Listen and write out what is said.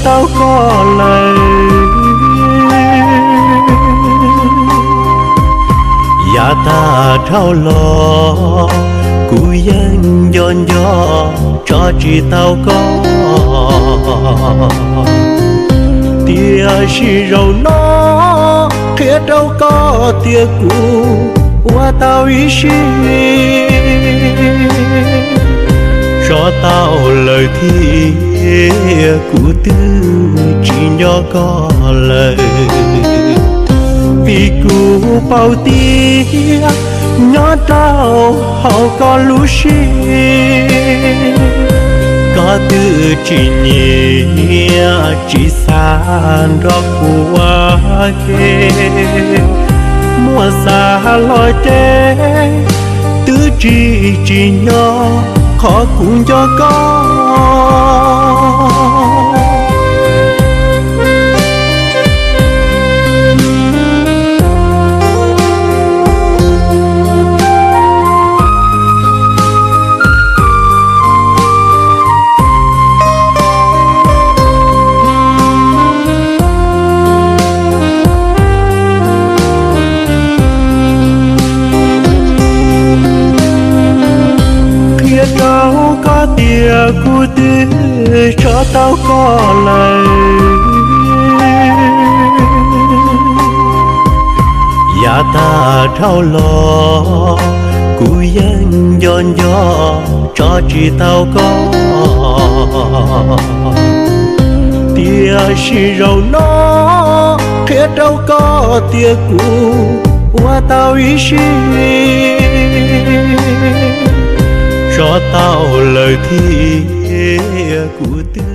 tau koj lawm. Yav tag dhau los kuv yeej nco nco tso tsis tau koj, tiam sis zaum no qhia rau koj tias kuv ua tau ib siab, tso tau lawm thiab kuv twb tsis nco koj lawm. Vim kuv paub tias nyob rau hauv koj lub siab, koj twb tsis nyiam tsis xav nrog kuv ua ke. Muab xav los ces twb tsis tsim nyog qhov kuv nco koj. Qhia rau koj tias kuv twb tso tau koj lawm. Yav tag dhau los kuv yeej nco nco tso tsis tau koj, tiam sis zaum no qhia rau koj tias kuv ua tau ib siab, tso tau lawm thiab kuv twb